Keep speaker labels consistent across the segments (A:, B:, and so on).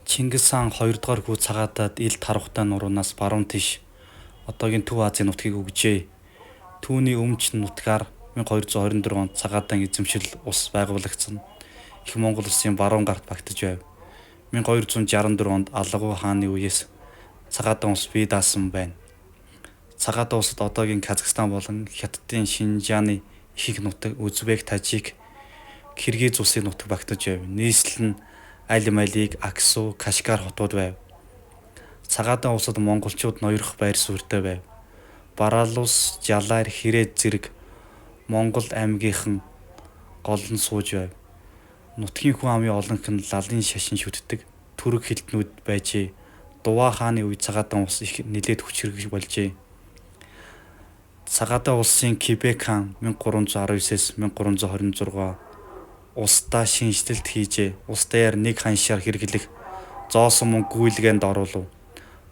A: Чингис хаан хоёрдугаар хүү Цагаадад Ил Тарвахтай нуруунаас баруун тийш одоогийн Төв Азийн нутгийг өгжээ. Түүний өмч нутгаар 1224 онд Цагаадан эзэмшил улс байгуулагдсан. Их Монгол улсын баруун гарт багтаж байв. 1264 онд Алагуу хааны үеэс Цагаадан улс бие даасан байна. Цагаадан улсад одоогийн Казахстан болон Хятадын Шинжааны ихэнх нутаг, Узбек, Тажик, Киргиз улсын нутаг багтаж байв. Нийслэл нь Аль-Малик, Аксу, Кашгар хотууд байв. Цагаадан улсад монголчууд ноёрох байр суурьтай байв. Бараалус, Жалайр, Хэрээд зэрэг Монгол аймгийнхан гол нь сууж байв. Нутгийн хүн амын олонх нь лалын шашин шүтдэг түрэг хэлтнүүд байжээ. Дуваа хааны үед Цагаадан улс их нэлээд хүчирхэг болжээ. Цагаадан улсын Кебек хаан 1319-ээс 1326 улсдаа шинэчлэлт хийжээ. Улс даяар нэг ханшаар хэрэглэх зоосон мөнгө гүйлгээнд оруулав.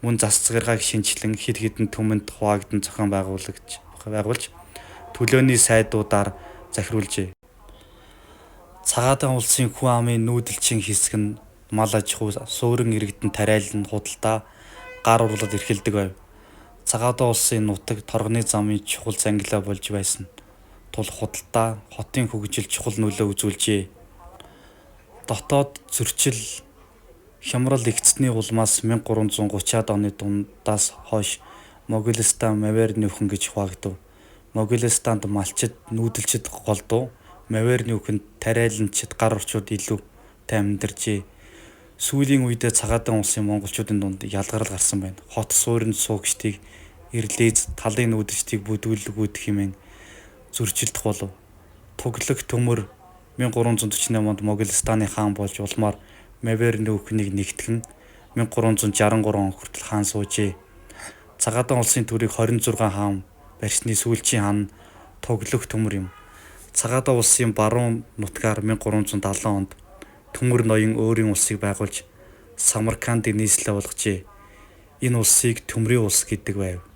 A: Мөн засаглалыг шинэчлэн хэд хэдэн түмэнд хуваагдан зохион байгуулж төлөөний сайдуудаар захируулжээ. Цагаадан улсын хүн амын нүүдэлчин хэсэг нь мал аж ахуй, суурин иргэдэн тариалан, худалдаа, гар урлал эрхэлдэг байв. Цагаадан улсын нутаг торгоны замын чухал зангилаа болж байсан тул худалдаа, хотын хөгжилд чухал нөлөө үзүүлжээ. Дотоод зөрчил, хямрал ихэссэний улмаас 1330-аад оны дундаас хойш Моголистан Мавэр-Нүүхэн гэж хуваагдав. Моголистанд малчид, нүүдэлчид голдуу, Мавэр-Нүүхэнд тариаланчид, гар урчууд илүүтэй амьдарчээ. Сүүлийн үедээ Цагаадан улсын монголчуудын дунд ялгарал гарсан байна. Хот сууринд суугчдыг ирлийз, талын нүүдэлчдийг бүдүүлгүүд хэмээн зөрчилдөх болов. Туглаг Төмөр 1348 онд Моголистаны хаан болж улмаар Мавэр-Нүүхнийг нэгтгэн 1363 он хүртэл хаан суужээ. Цагаадан улсын төрийг 26 хаан барьсны сүүлчийн хаан нь Туглаг Төмөр юм. Цагаадан улсын баруун нутгаар 1370 онд Төмөр ноён өөрийн улсыг байгуулж Самаркандыг нийслэл болгожээ. Энэ улсыг Төмрийн улс гэдэг байв.